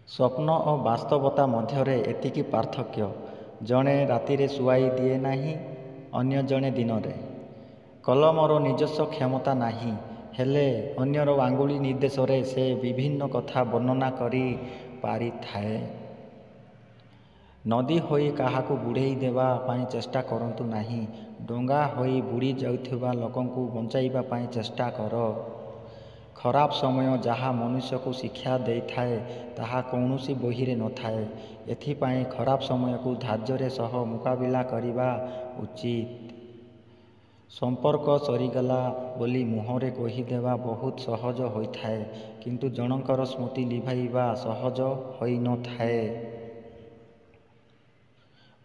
ସ୍ୱପ୍ନ ଓ ବାସ୍ତବତା ମଧ୍ୟରେ ଏତିକି ପାର୍ଥକ୍ୟ ଜଣେ ରାତିରେ ଶୁଆଇ ଦିଏ ନାହିଁ, ଅନ୍ୟ ଜଣେ ଦିନରେ। କଲମର ନିଜସ୍ୱ କ୍ଷମତା ନାହିଁ, ହେଲେ ଅନ୍ୟର ଆଙ୍ଗୁଳି ନିର୍ଦ୍ଦେଶରେ ସେ ବିଭିନ୍ନ କଥା ବର୍ଣ୍ଣନା କରି ପାରିଥାଏ। ନଦୀ ହୋଇ କାହାକୁ ବୁଡ଼େଇ ଦେବା ପାଇଁ ଚେଷ୍ଟା କରନ୍ତୁ ନାହିଁ, ଡଙ୍ଗା ହୋଇ ବୁଡ଼ି ଯାଉଥିବା ଲୋକଙ୍କୁ ବଞ୍ଚାଇବା ପାଇଁ ଚେଷ୍ଟା କର। ଖରାପ ସମୟ ଯାହା ମନୁଷ୍ୟକୁ ଶିକ୍ଷା ଦେଇଥାଏ ତାହା କୌଣସି ବହିରେ ନଥାଏ। ଏଥିପାଇଁ ଖରାପ ସମୟକୁ ଧୈର୍ଯ୍ୟର ସହ ମୁକାବିଲା କରିବା ଉଚିତ। ସମ୍ପର୍କ ସରିଗଲା ବୋଲି ମୁହଁରେ କହିଦେବା ବହୁତ ସହଜ ହୋଇଥାଏ, କିନ୍ତୁ ଜଣଙ୍କର ସ୍ମୃତି ଲିଭାଇବା ସହଜ ହୋଇନଥାଏ।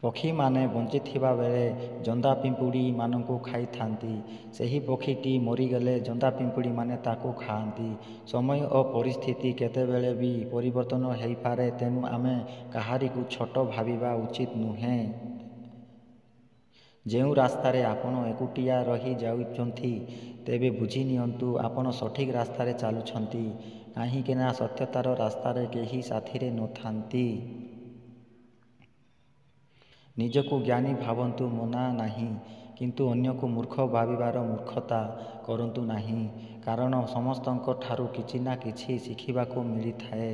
ପକ୍ଷୀମାନେ ବଞ୍ଚିଥିବା ବେଳେ ଜନ୍ଦା ପିମ୍ପୁଡ଼ି ମାନଙ୍କୁ ଖାଇଥାନ୍ତି। ସେହି ପକ୍ଷୀଟି ମରିଗଲେ ଜନ୍ଦା ପିମ୍ପୁଡ଼ିମାନେ ତାକୁ ଖାଆନ୍ତି। ସମୟ ଓ ପରିସ୍ଥିତି କେତେବେଳେ ବି ପରିବର୍ତ୍ତନ ହେଇପାରେ, ତେଣୁ ଆମେ କାହାରିକୁ ଛୋଟ ଭାବିବା ଉଚିତ ନୁହେଁ। ଯେଉଁ ରାସ୍ତାରେ ଆପଣ ଏକୁଟିଆ ରହି ଯାଉଛନ୍ତି, ତେବେ ବୁଝିନିଅନ୍ତୁ ଆପଣ ସଠିକ ରାସ୍ତାରେ ଚାଲୁଛନ୍ତି, କାହିଁକିନା ସତ୍ୟତାର ରାସ୍ତାରେ କେହି ସାଥିରେ ନଥାନ୍ତି। ନିଜକୁ ଜ୍ଞାନୀ ଭାବନ୍ତୁ ମନା ନାହିଁ, କିନ୍ତୁ ଅନ୍ୟକୁ ମୂର୍ଖ ଭାବିବାର ମୂର୍ଖତା କରନ୍ତୁ ନାହିଁ, କାରଣ ସମସ୍ତଙ୍କ ଠାରୁ କିଛି ନା କିଛି ଶିଖିବାକୁ ମିଳିଥାଏ।